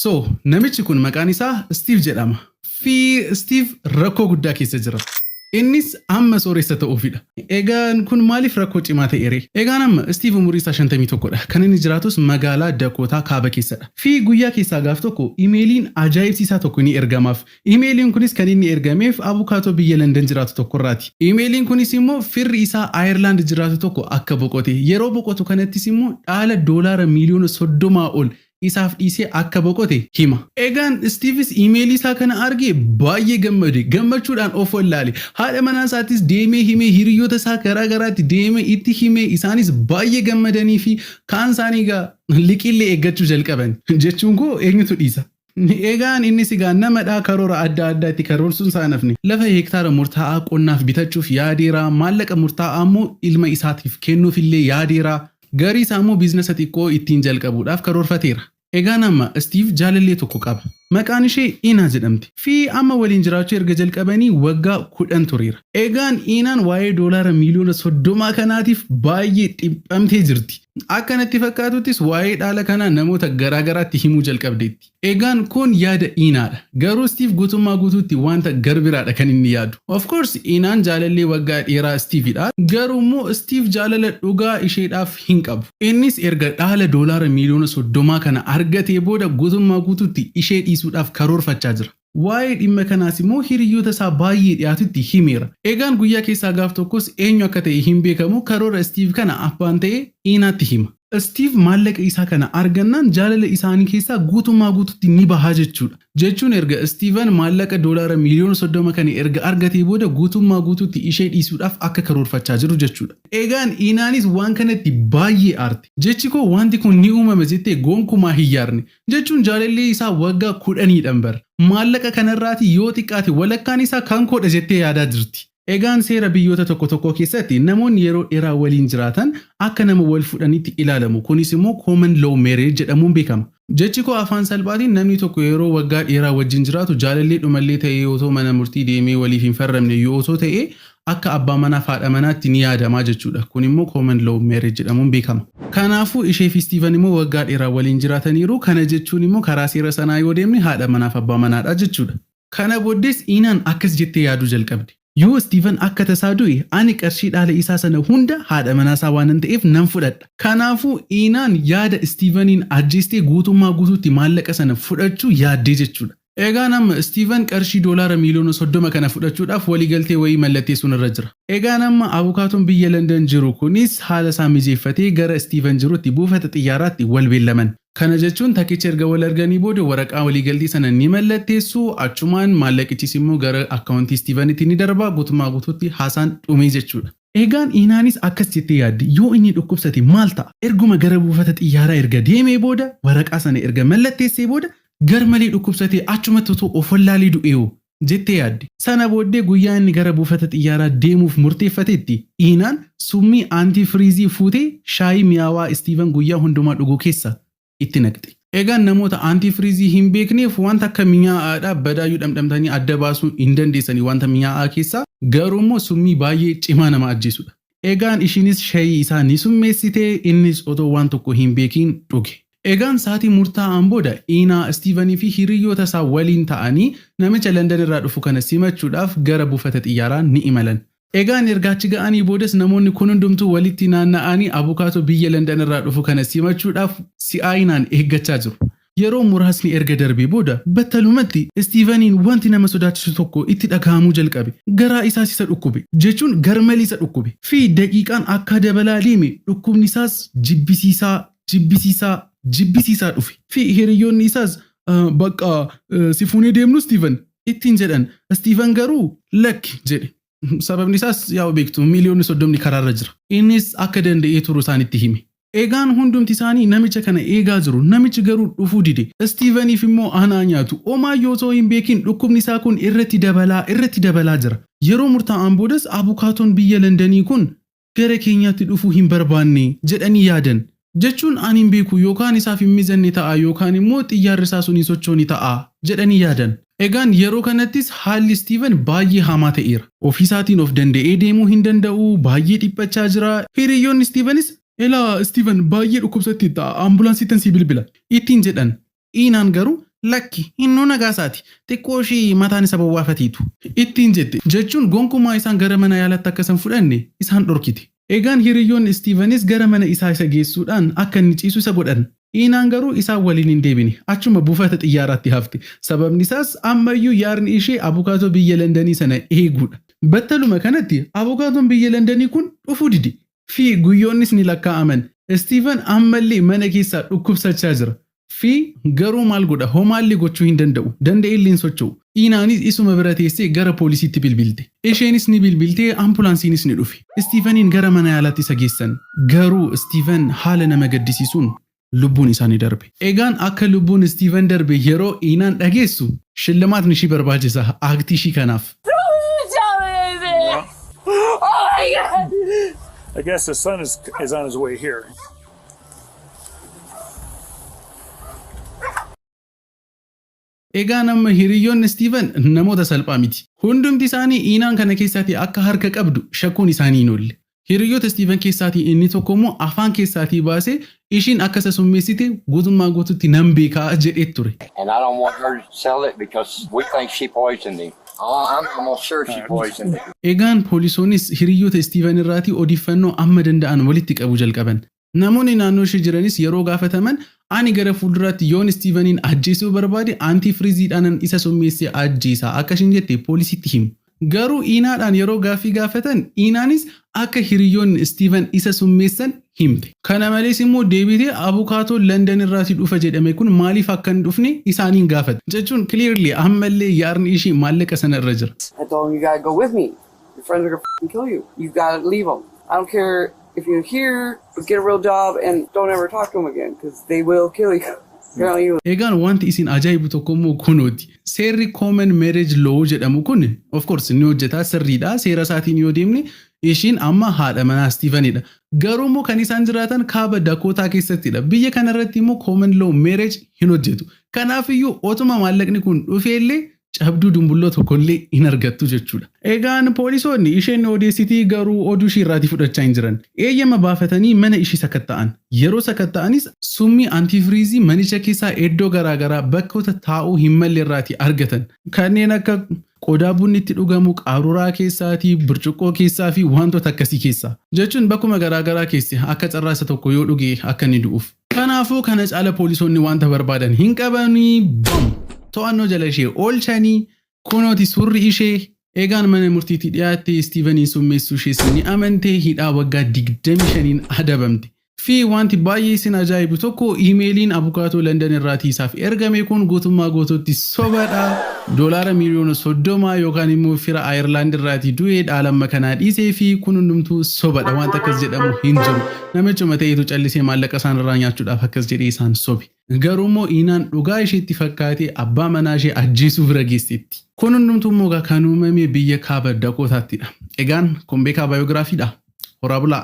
So, namichi kun maqaan isaa Steve jedhama. Fi Steve rakkoo guddaa keessa jira. Innis amma sooressa ta'uufidha. Egaan kun maaliif rakkoo cimaa ta'eere? Egaan amma Steve umurii isaa 51dha. Kan inni jiraatus magaalaa Dakootaa kaaba keessadha. Fi guyyaa keessaa gaaf tokko imeeliin ajaa'ibsiisaa tokko ni ergamaaf. Imeeliin kunis kan inni ergameef abukaatoo biyya London jiraatu tokkorraati. Imeeliin kunis immoo firri isaa Ayerlaand jiraatu tokko akka boqote. Yeroo boqotu kanattis immoo dhaala doolaara miiliyoona 30 ol isaaf dhiisee akka boqote hima. Egaan Steveis iimeelii isaa kana argee baay'ee gammade. Gammachuudhaan of wallaale. Haadha manaa isaattis deemee himee, hiriyoota isaa garaa garaatti deemee itti himee, isaanis baay'ee gammadanii fi kaan isaanii egaa liqiillee eeggachuu jalqaban. Jechuun koo eenyutu dhiisa? Egaan innis egaa namadhaa karoora adda addaatti karoorsuun isaa nafne. Lafa hektaara murtaa'aa qonnaaf bitachuuf yaadeera. Maallaqa murtaa'aa immoo ilma isaatiif kennuufillee yaadeera. Garii isaa immoo biizinasa xiqqoo ittiin jalqabuudhaaf karoorfateera. Egaan amma Steve jaalallee tokko qaba. Maqaan ishee Inaa jedhamti. Fi amma waliin jiraachuu erga jalqabanii waggaa 10 tureera. Egaan Inaan waa'ee doolaara miiliyoona 30 kanaatiif baay'ee dhiphamtee jirti. Akka natti fakkaatuttis waa'ee dhaala kanaa namoota garaa garaatti himuu jalqabdeetti. Egaan kun yaada Inaadha. Garuu Steve guutummaa guutuutti wanta garbiraadha kan inni yaadu. Of course, Inaan jaalallee waggaa dheeraa Steveidha. Garuu immoo Steve jaalala dhugaa isheedhaaf hin qabu. Innis erga dhaala doolaara miiliyoona 30 kana argatee booda guutummaa guutuutti ishee dhiisuudhaaf karoorfachaa jira. Waa'ee dhimma kanaas immoo hiriyoota isaa baay'ee dhiyaatutti himeera. Egaan guyyaa keessaa gaaf tokkos eenyu akka ta'e hin beekamu, karoora Steve kana abbaan ta'e Inaatti hima. Steve maallaqa isaa kana argannaan jaalala isaanii keessaa guutummaa guututti ni bahaa jechuudha. Jechuun erga Steven maallaqa doolaara miiliyoona 30 kana erga argatee booda guutummaa guututti ishee dhiisuudhaaf akka karoorfachaa jiru jechuudha. Egaan Inaanis waan kanatti baay'ee aarte. Jechi koo wanti kun ni uumama jettee gonkumaa hin yaadne. Jechuun jaalallee isaa waggaa 10dhaan bar. Maallaqa kanarraati yoo xiqqaate walakkaan isaa kan koodha jettee yaadaa jirti. Egaan seera biyyoota tokko tokko keessatti namoonni yeroo dheeraa waliin jiraatan akka nama wal fudhanitti ilaalamu. Kunis immoo common law marriage jedhamuun beekama. Jechi koo afaan salphaatiin namni tokko yeroo waggaa dheeraa wajjin jiraatu, jaalallee dhumallee ta'ee, otoo mana murtii deemee waliif hin farramne yoo otoo ta'e, akka abbaa manaa fi haadha manaatti ni yaadamaa jechuudha. Kun immoo common law marriage jedhamuun beekama. Kanaafuu ishee fi Steven immoo waggaa dheeraa waliin jiraataniiru. Kana jechuun immoo karaa seera sanaa yoo deemne haadha manaaf abbaa manaadha jechuudha. Kana booddees Inaan akkas jettee yaaduu jalqabde. Yoo Steven akka tasaa du'e, ani qarshii dhaala isaa sana hunda haadha manaasaa waanan ta'eef nan fudhadha. Kanaafuu Inaan yaada Steveniin ajjeestee guutummaa guutuutti maallaqa sana fudhachuu yaaddee jechuudha. Egaan amma Steven qarshii doolaara miiliyoona 30 kana fudhachuudhaaf waliigaltee wayii mallatteessuun irra jira. Egaan amma abukaatoon biyya London jiru kunis haala isaa mijeeffatee gara Steven jirutti buufata xiyyaaraatti wal beellaman. Kana jechuun takkicha erga wal arganii booda waraqaa waliigaltee sana ni mallatteessu, achumaan maallaqichis immoo gara akkaawuntii Stevenitti ni darba, guutummaa guutuutti haasaan dhumee jechuudha. Egaan Inaanis akkas jettee yaaddi: yoo inni dhukkubsate maal ta'a? Erguma gara buufata xiyyaaraa erga deemee booda, waraqaa sana erga mallatteessee booda, gar malee dhukkubsatee achumatti otoo of wallaalee du'eewoo jettee yaaddi. Sana booddee guyyaa inni gara buufata xiyyaaraa deemuuf murteeffatetti Inaan summii antifreeze fuutee shaayii mi'aawaa Steven guyyaa hundumaa dhuguu keessa itti naqxe. Egaan namoota antifreeze hin beekneef, wanta akka mi'aa'aadha badaayyuu dhamdhamtanii adda baasuu hin dandeessanii wanta mi'aa'aa keessaa, garuu immoo summii baay'ee cimaa nama ajjeesudha. Egaan ishiinis shaayii isaa ni summeessite, innis otoo waan tokko hin beekiin dhuge. Egaan sa'aatii murtaa'aan booda Inaa, Stevenii fi hiriyoota isaa waliin ta'anii namicha London irraa dhufu kana simachuudhaaf gara buufata xiyyaaraa ni imalan. Egaan erga achi ga'anii boodas namoonni kun hundumtuu walitti naanna'anii abukaatoo biyya London irraa dhufu kana simachuudhaaf si'aayinaan eeggachaa jiru. Yeroo muraasni erga darbee booda battalumatti Steveniin wanti nama sodaachisu tokko itti dhaga'amuu jalqabe. Garaa isaas isa dhukkube. Jechuun garmalee isa dhukkube. Fi daqiiqaan akka dabalaa deeme dhukkubni isaas jibbisiisaa, jibbisiisaa, jibbisiisaa dhufe. Fi hiriyoonni isaas, "Bakka si fuunee deemnu, Steven," ittiin jedhan. Steven garuu "Lakki" jedhe. Sababni isaas yaa beektu, miiliyoonni 30 karaarra jira. Innis akka danda'ee turu isaanitti hime. Egaan hundumti isaanii namicha kana eegaa jiru. Namichi garuu dhufuu dide. Steveniif immoo anaa nyaatu. Omaayyoo osoo hin beekin dhukkubni isaa kun irratti dabalaa, irratti dabalaa jira. Yeroo murtaa'aan boodas abukaatoon biyya Londanii kun gara keenyaatti dhufuu hin barbaanne jedhanii yaadan. Jechuun ani hin beeku, yookaan isaaf hin mijanne ta'a yookaan immoo xiyyaarri isaa sun hin sochooni ta'a jedhanii yaadan. Egaan yeroo kanattis haalli Steven baay'ee hamaa ta'eera. Ofiisaatiin of danda'ee deemuu hin danda'u, baay'ee dhiphachaa jira. Hiriyoonni Stevenis, "Elaa Steven, baay'ee dhukkubsatti ta'a, ambulaansiittan si bilbila," ittiin jedhan. Inaan garuu Lakki, innuu nagaasaati. Xiqqoo ishii mataan isa bowwaafatiitu. Ittiin jette. Jechuun gonkumaa isaan gara mana yaalaatti akka isan fudhanne isaan dhorkite. Egaan hiriyyoonni Istiivenis gara mana isaa isa geessuudhaan akka inni ciisu isa godhan. Iinaan garuu isaan waliin hin deebine. Achuma buufata xiyyaaraatti hafte. Sababni isaas ammayyuu yaadni ishee abukaatoo biyya Londanii sana eeguudha. Battaluma kanatti abukaatoon biyya Londanii kun dhufuu dide. Fi guyyoonnis ni lakkaa'aman. Istiiven ammallee mana keessaa dhukkubsachaa jira. Fi garuu maal godha, homaallee gochuu hin danda'u. Danda'ellee hin socho'u. Iinaanis isuma bira teessee gara poolisiitti bilbilte. Isheenis ni bilbiltee, ambulaansiinis ni dhufe. Istiiveniin gara mana yaalaatti isa geessan. Garuu Istiiven haala nama gaddisiisuun lubbuun isaa ni darbe. Egaan akka lubbuun Istiiven darbe yeroo Iinaan dhageessu shillimaatni ishii barbaachisa aaktii ishii kanaaf. Oh my God! I guess the son is on his way here. Egaan amma hiriyyoonni Istiiven namoota salphaa miti. Hundumti isaanii Iinaan kana keessaatii akka harka qabdu shakkuun isaanii hin oolle. Hiriyyoota Istiiven keessaatii inni tokko immoo afaan keessaatii baasee ishiin akka isa summeessite guutummaa guututti nan beekaa jedhee ture. And I don't want her to sell it because we think she poisoned him. Oh, I'm almost sure she poisoned him. Egaan poolisoonnis hiriyyoota Istiiven irraatii odeeffannoo amma danda'an walitti qabuu jalqaban. Namoonni naannoo ishee jiranis yeroo gaafataman, ani gara fuulduraatti yoon Istiiveniin ajjeesuu barbaade antifreezeiidhaan isa summeessee ajjeesa akka isheen jette poolisiitti himu. Garuu Iinaadhaan yeroo gaaffii gaafatan, Iinaanis akka hiriyyoonni Istiiven isa summeessan himte. Kana malees immoo deebitee abukaatoon London irraatii dhufa jedhame kun maaliif akka hin dhufne isaaniin gaafate. Jechuun clearly ammallee yaadni ishii maallaqa sana irra jira. I told him, "You gotta go with me. Your friends are gonna f***ing kill you. You gotta leave them. I don't care if you're here, but get a real job and don't ever talk to them again because they will kill you." Apparently, he Egaan wanti isin ajaa'ibu tokko immoo kunooti. Seerri common marriage law jedhamu kun of course ni hojjeta, sirriidha. Seera isaatiin yoo deemne ishiin amma haadha manaa Stevenidha. Garuu immoo kan isaan jiraatan kaaba Dakootaa keessattidha. Biyya kanarratti immoo common law marriage hin hojjetu. Kanaafiyyuu otuma maallaqni kun dhufeellee cabduu dumbulloo tokkollee hin argattu jechuudha. Egaan poolisoonni isheen odeessitii, garuu oduu ishii irraatii fudhachaa hin jiran. Eeyyama baafatanii mana ishii sakatta'an. Yeroo sakatta'anis summii antifreeze manicha keessaa iddoo garaagaraa bakkoota taa'uu hin malle irraatii argatan. Kanneen akka qodaa bunni itti dhugamu, qaruuraa keessaatii, burcuqqoo keessaa fi wantoota akkasii keessaa. Jechuun bakkuma garaagaraa keessa akka carraa isa tokko yoo dhuge akka inni du'uuf. Kanaafuu kana caala poolisoonni wanta barbaadan hin qabanii, bam! To'annoo jala ishee oolchanii, kunooti surri ishee. Egaan mana murtiitti dhiyaattee Istiiveniin summeessuu ishees ni amantee, hidhaa waggaa 25n adabamte. Fi wanti baay'ee isin ajaa'ibu tokko, iimeeliin abukaatoo London irraatii isaaf ergame kun guutummaa guutuutti sobadha. Doolaara miliyoona 30 yookaan immoo fira Ayirlaand irraatii du'ee dhaalamma kanaa dhiisee fi kun hundumtuu sobadha, wanta akkas jedhamu hin jiru. Namichuma ta'etu callisee maallaqa isaan irraa nyaachuudhaaf akkas jedhee isaan sobe. Garuu immoo Iinaan dhugaa isheetti fakkaatee abbaa manaa ishee ajjeesuu bira geesseetti. Kun hundumtuu immoo kan uumame biyya kaaba Dakootaаттidha. Egaan kun beekaa baayogiraafiidha. Horaa bulaa.